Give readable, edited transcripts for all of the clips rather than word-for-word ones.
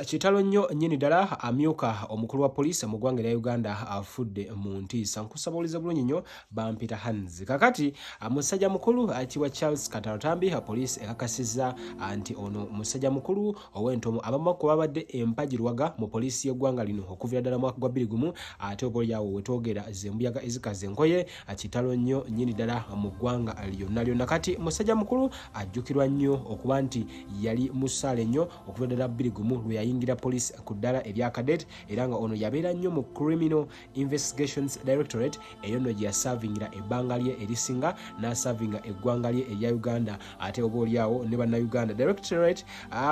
Kitalo nnyo nnyini ddala, amyuka omukulu wa poliisi mu ggwanga erya Uganda afudde mu ntiisa. Nkusaba owulize bulungi nnyo, bampita Hans. Kakati musajja mukulu ayitibwa Charles Katarutambi, poliisi ekakasizza nti ono musajja mukulu ow'entomo abamu ku babadde empagi luwaga mu poliisi y'eggwanga lino okuviira ddala mwaka gwa 2001, ate oba oliawo wetwogera zembuyaga ezikaza enkoye. Kitalo nnyo nnyini ddala mu ggwanga lyonna lyonna. Kati musajja mukulu ajjukirwa nnyo okuba nti yali musaale nnyo okuva ddala 2001 lwe yayingira poliisi ku ddala erya cadet, era nga ono yabeera nnyo mu Criminal Investigations Directorate. Eyo nno gye yasavingira ebbanga lye erisinga, n'asavinga eggwanga lye erya Uganda, ate oba oliawo ne Bannayuganda. Directorate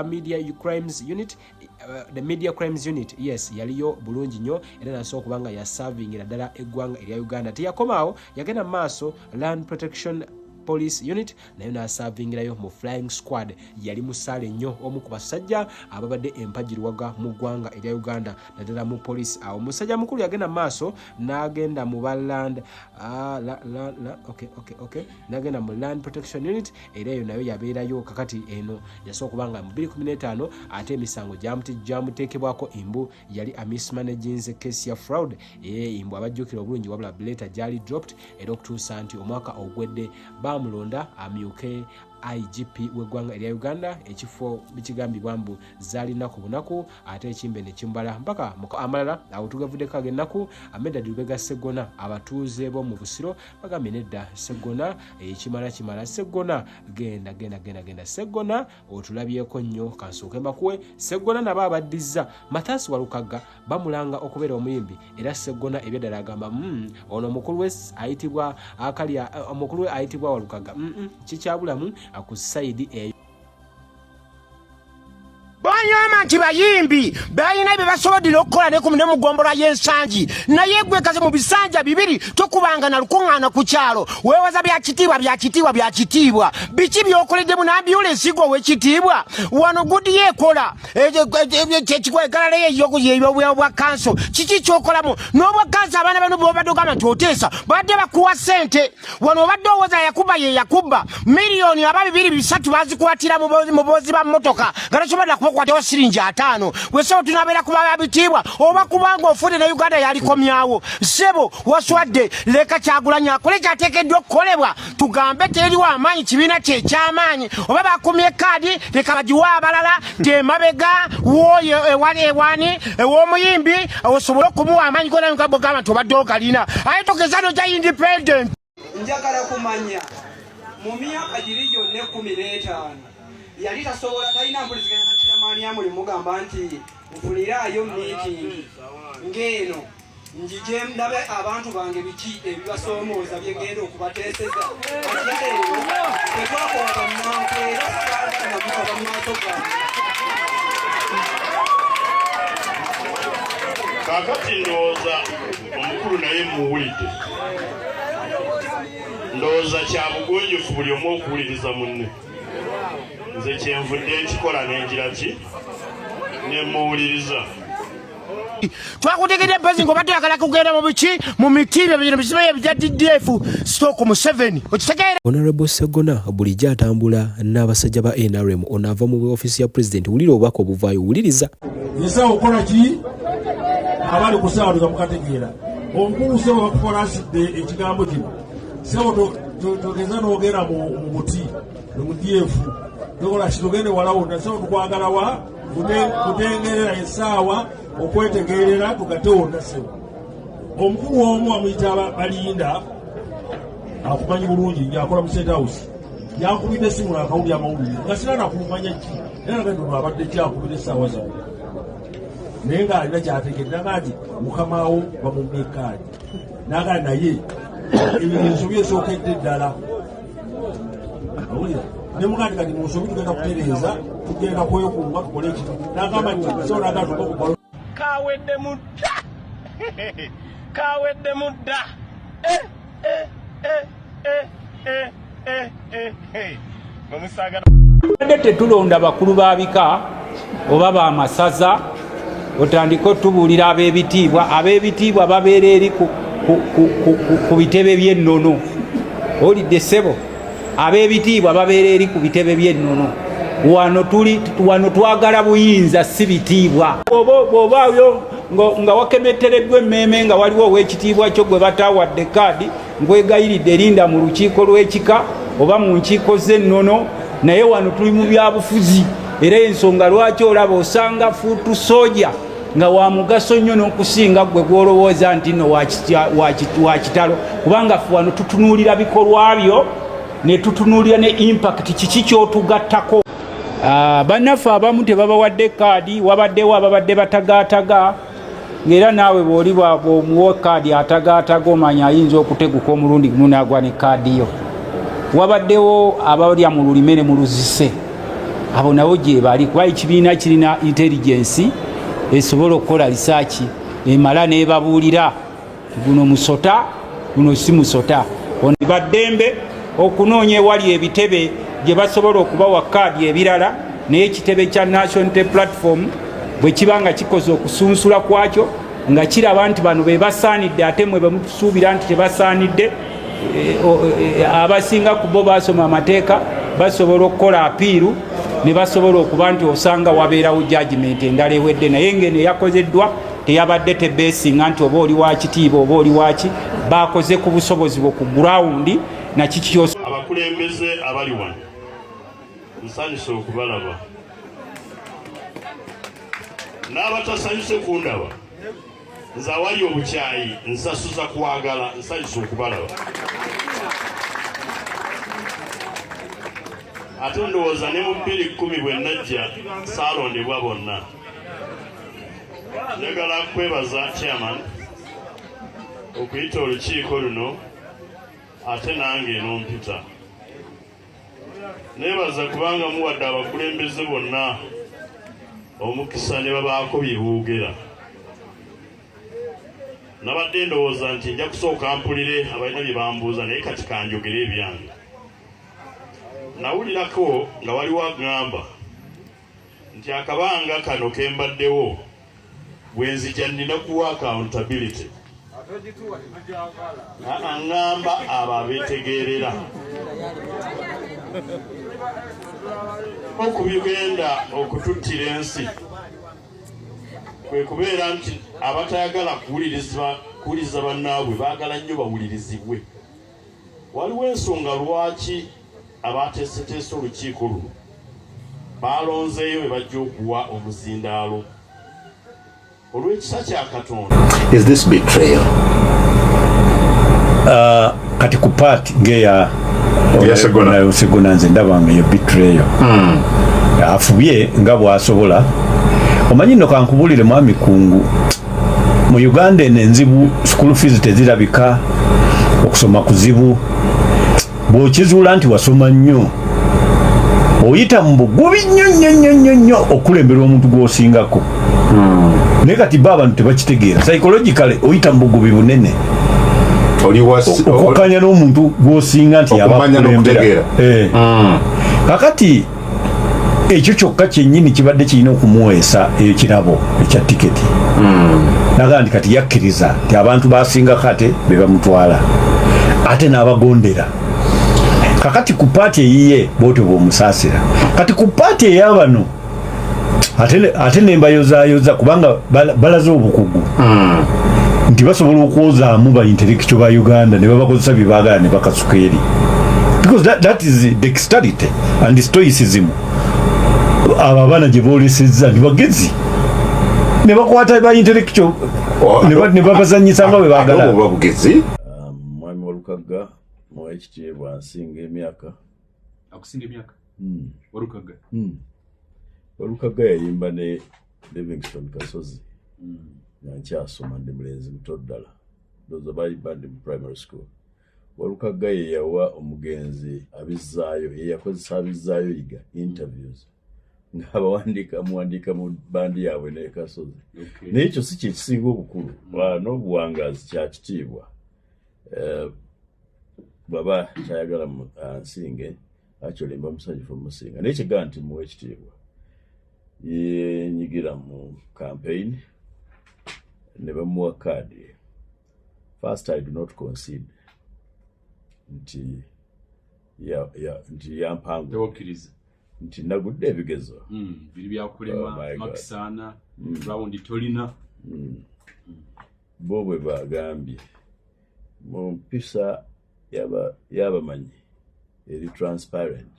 Media Crimes Unit, the Media Crimes Unit, yes, yaliyo bulungi nnyo era nasobola okuba nga yasavingira ddala eggwanga erya Uganda. Teyakomaawo, yagenda mu maaso Land Protection Police Unit, nayo n'asavingirayo mu Flying Squad. Yali musaale nnyo, omu ku basajja ababadde empagi luwaga mu ggwanga erya Uganda, naddala mu poliisi. Awo musajja mukulu yagenda mu maaso n'agenda mu baland la, la, la, okay. N'agenda mu Land Protection Unit, era eyo nayo yabeerayo. Kakati eno yasobola okuba nga mu 2015 ate emisango gyamuteekebwako embu yali amismanaginze case ya fraud embu abajjukira obulungi, wabula later gyali dropped, era okutuusa nti omwaka ogwedde bamulonda amyuke IGP w'eggwanga erya Uganda, ekifo bikigambibwa mbu zaalina ku bunaku, ate ekimbe ne kimbala mpaka amalala. Awo tugavuddeko ag'ennaku. Medard Lubega Seggona, abatuuze b'omu Busiro bagambye nedda, Seggona ekimala kimala. Seggona genda, genda, genda, genda. Seggona otulabyeko nnyo. Kansooke mbakuwe Seggona nabo abaddizza Mathias Walukagga, bamulanga okubeera omuyimbi, era Seggona ebyaddala agamba ono omukulu we ayitibwa akalya, omukulu we ayitibwa Walukagga kikyabulamu ku side eyo. Banyama nti bayimbi balina bye basobodde n'okukola ne mu ggombolola y'Ensangi, naye gwe kaze mu bisanja bibiri tokubanga na lukuŋŋaana ku kyalo. Weewaza bya kitiibwa, bya kitiibwa, bya kitiibwa. Biki by'okoledde mu ambyulensi gwe ow'ekitiibwa? Wano gudi yeekola egalala bwa kanso. Kiki kyokolamu n'obwa kanso? Abaana bano bobadde ogamba nti oteesa babadde bakuwa ssente. Wano obadde owoza yakuba ye yakuba miliyoni aba bibiri bisatu bazikwatira mu bozi ba mmotoka nga tosobola kubakwatawo siringi 50. Wesebo, tunabeera kuba bitiibwa oba kubanga ofudde ne Uganda yalikomyawo. Sebo, waswadde. Leka Kyagulanyi akole kyateekeddwa okukolebwa, tugambe teriwo amaanyi, kibiina kyekyamaanyi. Oba bakumye kaadi, leka bagiwe abalala temabega woyo ewani ew'omuyimbi osobole okumuwa amaanyi gona gamba nti obadde ogalina, aye togeza noja independent. Njagala kumanya mu myaka giri gyonna 15 yali tasobola, talina mpuliziganya na chairman amuli mugamba nti nfuniraayo meeting ng'eno njije ndabe abantu bange biki ebibasoomooza byegenda okubateeseza. Atya leero tetwakola bannankeera, saagala namusaba mu maaso gange. Kaakati ndowooza omukulu naye muwulidde. Ndowooza kya bugunjufu buli omu okuwuliriza munne. Nze kyenvudde nkikola nengira ki nemuwuliriza. Twakutegedde mpezi ng'obadde oyagala kugenda mu biki, mu miti ebyo bino bisibe ebya DDF stock Museveni, okitegeera? Honorable Segona bulijjo atambula n'abasajja ba NRM. Ono ava mu ofiisi ya Pulezidenti. Wulira obubaka obuvaayo, wuliriza. Nsawo okola ki abali ku ssaawa tugamukategeera. Omukulu sebo bakufalasidde ekigambo kino. Sebo, togeza n'ogenda mu muti mu DF, tokola ki, togende wala wonna. Sebo, tukwagala wa kutengerera essaawa okwetegerera tugatte wonna. Sebo, omukulu omu amuyita Balinda, akumanyi bulungi nyo, akola mu State House. Yankubidde esimu nakawulira amawulire nga sina nakumanya ki, era nagandi abadde kyakubira essaawa zawe, naye ng'alina kyategedde. Naga nti mukamawo bamumma ekaadi, naga naye ebyo ensobi esookedde ddala. Owulira ne mugandi kati mu nsobi tugenda kutereeza, tugenda kwekunga tukole ekitu. Nagamba nti so naga tuka kawedde mudda, kawedde mudda. Eh, eh, eh, eh, eh, eh, eh, eh. Mwe Badde tetulonda bakulu ba bika oba bamasaza otandike otubuulira ab'ebitiibwa. Ab'ebitiibwa babeera eri ku bitebe by'ennono. Olidde ssebo, ab'ebitiibwa babeera eri ku bitebe by'ennono. Wano tuli wano twagala buyinza si bitiibwa. Bw'obaayo nga wakemettereddwa emmeeme nga waliwo ow'ekitiibwa kyo gwe bataawadde kaadi, nkwegayiridde linda mu lukiiko lw'ekika oba mu nkiiko z'ennono. Naye wano tuli mu byabufuzi, era ensonga lwaki olaba osanga foot soldier nga wa mugaso nnyo n'okusinga ggwe gw'olowooza nti nno wa kitalo, kubanga ffe wano tutunuulira bikolwa byo ne tutunuulira ne impact, kiki ky'otugattako. Bannaffe abamu tebabawadde kaadi, wabaddewo ababadde batagaataga, ng'era naawe bw'oli bw'omuwa kaadi atagaataga omanya ayinza okuteguka omulundi gumu n'agwa ne kaadi yo. Wabaddewo abalya mu lulime ne mu luzise, abo nabo gye bali, kuba ekibiina kirina intelligence esobola okukola research emala n'ebabuulira guno musota, guno si musota. Baddembe okunoonya ewali ebitebe gye basobola okubawa kaadi ebirala, naye ekitebe kya National Unity Platform bwe kiba nga kikoze okusunsula kwakyo nga kiraba nti bano be basaanidde, ate mwe bwe mutusuubira nti tebasaanidde, abasinga ku bo basoma amateeka, basobola okukola appeal ne basobola okuba nti osanga wabeerawo judgment endala ewedde. Naye ngeno eyakozeddwa teyabadde tebeesinga nti oba oli wakitiibwa oba oli waki, bakoze ku busobozi bwo ku ground nakiki kyos. Abakulembeze abali wano, nsanyuse okubalaba, n'abatasanyuse kundaba. Nze awali obukyayi nsasuza kwagala. Nsanyuse okubalaba. Ate ndowooza ne mu 2010 bwe najja saalondebwa bonna. Njagala kwebaza chairman okuyita olukiiko luno, ate nange nompita. Neebaza kubanga muwadde abakulembeze bonna omukisa ne babaako bye boogera. Nabadde ndowooza nti nja kusooka mpulire abalina bye bambuuza, naye kati kanjogere ebyange. Nawulirako nga waliwo agamba nti akabanga kano ke mbaddewo bwe nzija nnina kuwa accountability. Aŋŋamba abo abeetegeerera okubigenda okututtira ensi kwe kubeera nti abatayagala kuwuliriza bannaabwe baagala nnyo bawulirizibwe. Waliwo ensonga lwaki abateeseteese olukiiko luno baalonzeeyo be bajja okuwa omuzindaalo olw'ekisa kya Katonda. Is this betrayal? Kati ku part ngeya Segona. Segona, nze ndaba nga yo betrayal. Afubye nga bw'asobola. Omanyi nno, kankubulire mwami Kungu, mu Uganda eno enzibu, school fees tezirabika, okusoma kuzibu. Bw'okizuula nti wasoma nnyo, oyita mu bugubi nnyo nnyo nnyo nnyo nnyo okukulembera omuntu gw'osingako. Naye kati bo abantu tebakitegeera. Psychologically oyita mu bugubi bunene Oli wa okukkanya n'omuntu gw'osinga nti yaba Okumanya akulembera. n'okutegeera. Kakati ekyo kyokka kyennyini kibadde kirina okumuweesa ekirabo ekya tiketi, nagaa nti kati yakkiriza nti abantu basingako ate be bamutwala, ate n'abagondera. Kakati ku part eyiye bwotyo bw'omusaasira. Kati ku part ey'abano ate nembayozaayoza, kubanga balaze obukugu nti basobola okwozaamu ba intellectual ba Uganda ne babakozesa bye baagala ne bakasuka eri, because that is dexterity and stoicism. Abo abaana gye boolesezza nti bagezi ne bakwata ba intellectual ne babazanyisa nga bwe baagala. Ate oba bugezi. Mwami Walukagga muwa ekitiibwa, nsinga emyaka. Akusinga emyaka? Walukagga? Walukagga yayimba ne Livingston Kasozi nga nkyasoma, ndi mulenzi muto ddala, ndowooza bayimba ndi mu primary school. Walukagga ye yawa omugenzi Abizzaayo, ye yakozesa Abizzaayo Yiga interviews ng'abawandiika, amuwandiika mu bandi yaabwe ne Kasozi. Naye ekyo si kyekisinga obukulu. N'obuwangaazi kyakitiibwa. Bw'aba kyayagala ansinge, actually mba musanyufu omusinga, naye kigaa nti muwa ekitiibwa. Yenyigira mu campaign ne bamuwa kaadi. First, I do not concede nti nti yampangudde. Tewokkiriza? Nti nagudde ebigezo. Biri byakulema. Oh my God. Makisaana rawundi tolina. Bo bwe bagambye mu mpisa y'abamanyi eri transparent,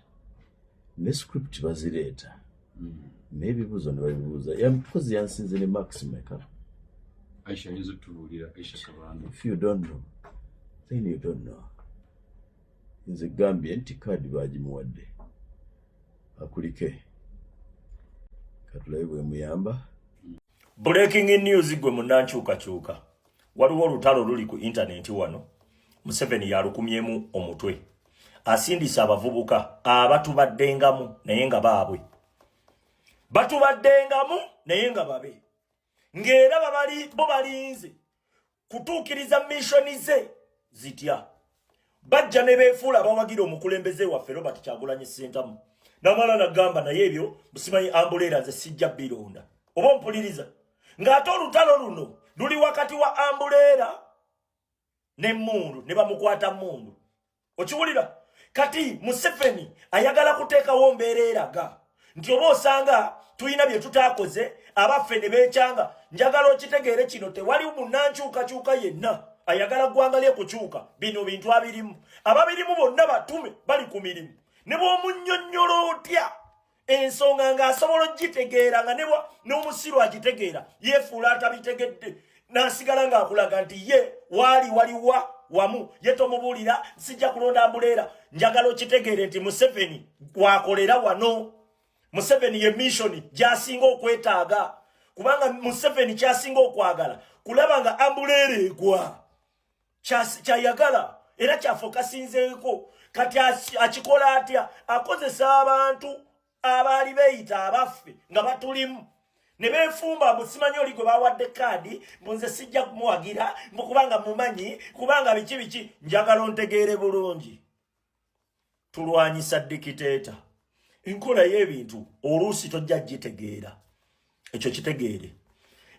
ne script bazireeta n'ebibuuzo ne babibuuza. Mpozi yansinze ne marks meka? Aisha ayinza otubuulira, Aisha Kabanda. If you don't know, then you don't know. Nze gambye nti kaadi bagimuwadde akulike, katulabe bwemuyamba. Breaking news, gwe munnankyukakyuka, waliwo olutalo luli ku intaneti wano. Museveni yalukumyemu omutwe, asindise abavubuka abatubaddengamu naye nga baabwe, batubaddengamu naye nga babe, ng'era babali bo balinze kutuukiriza mission ze zitya. Bajja ne beefuula abawagira omukulembeze waffe Robert Kyagulanyi Ssentamu, namala nagamba naye ebyo busimanyi umbrella, nze sijja bironda. Oba ompuliriza, ng'ate olutalo luno luli wakati wa umbrella n'emmundu, ne bamukwata mundu. Okiwulira? Kati Museveni ayagala kuteekawo mbeera eraga nti oba osanga tulina bye tutaakoze, abaffe ne beekyanga. Njagala okitegeere kino, tewali munnankyukakyuka yenna ayagala ggwanga lye kukyuka. Bino bintu abirimu, ababirimu bonna batume, bali ku mirimu. Ne bw'omunnyonnyola otya ensonga ng'asobola ogitegeera, nga n'omusiru agitegeera, yeefuula atabitegedde n'asigala ng'akulaga nti ye waali waliwa wamu, ye tomubuulira sijja kulonda umbrella. Njagala okitegeere nti Museveni wakolera wano. Museveni ye mission gy'asinga okwetaaga, kubanga Museveni kyasinga okwagala kulaba nga umbrella egwa. Kyayagala era kyafokasinzeeko. Kati akikola atya? Akozesa abantu abaali beeyita abaffe nga batulimu ne beefumba mbu simanyi oli gwe bawadde kaadi, mbu nze sijja kumuwagira, mbu kubanga mumanyi, kubanga biki biki. Njagala ontegeere bulungi, tulwanyisa dictator. Enkola y'ebintu oluusi tojja gitegeera, ekyo kitegeere.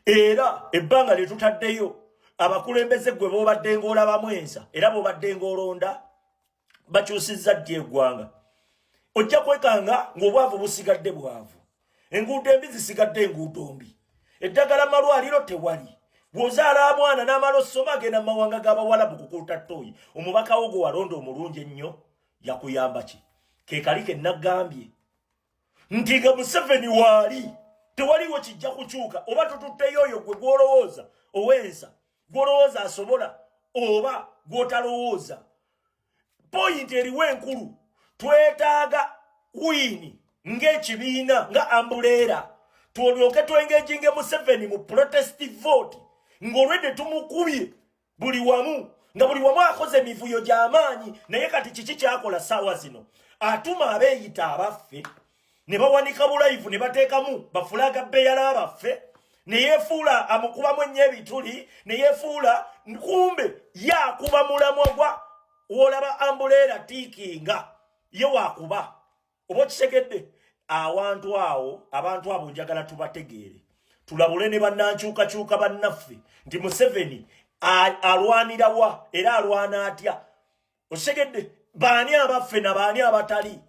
Era ebbanga lye tutaddeyo abakulembeze, gwe boobadde ng'olabamu ensa era boobadde ng'olonda, bakyusizza ddi eggwanga? Ojja kwekanga ng'obwavu busigadde bwavu, enguudo embi zisigadde enguudo mbi, eddagala malwaliro tewali. Bw'ozaala mwana n'amala osoma, agenda mu mawanga g'abawalabu kukuuta ttooyi. Omubaka wo gwe walonda omulungi ennyo yakuyamba ki? Ke kali ke nagambye nti nga Museveni waali tewaliwo kijja kukyuka. Oba tututteyo oyo gwe gw'olowooza owensa, gw'olowooza asobola, oba gw'otalowooza. Point eriwo enkulu, twetaaga win ng'ekibiina nga umbrella, twolyoke twengaginge Museveni mu protest vote, ng'olwedde tumukubye buli wamu, nga buli wamu akoze emivuyo gy'amaanyi. Naye kati kiki kyakola saawa zino? Atuma abeeyita abaffe ne bawanika bu live ne bateekamu ba flag bearer baffe, ne yeefuula amukubamu ennyo ebituli, ne yeefuula kumbe ye akuba mulamwa gwa wolaba umbrella tiikinga ye wakuba. Oba okitegedde? Awantu awo abantu abo njagala tubategeere, tulabule ne bannankyukakyuka bannaffe nti Museveni alwanira wa era alwana atya. Okitegedde? Baani abaffe na baani abatali?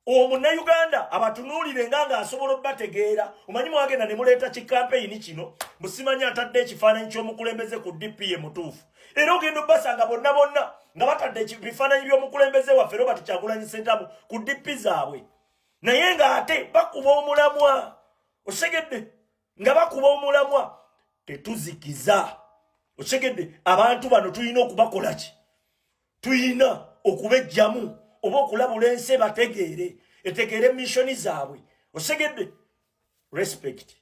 Omunnayuganda abatunuulire nga ng'asobola obbategeera. Omanyi mwagenda ne muleeta kikampeyini kino, musimanyi atadde ekifaananyi ky'omukulembeze ku DP ye mutuufu, era ogenda obbasanga bonna bonna nga batadde ebifaananyi by'omukulembeze waffe Robert Kyagulanyi Ssentamu ku DP zaabwe, naye ng'ate bakuba omulamwa. Okitegedde? Nga bakuba omulamwa, tetuzikiza. Okitegedde? Abantu bano tulina okubakola ki? Tulina okubejjamu oba okulabula ensi ebategeere, etegeere mission zaabwe. Okitegedde? Respect.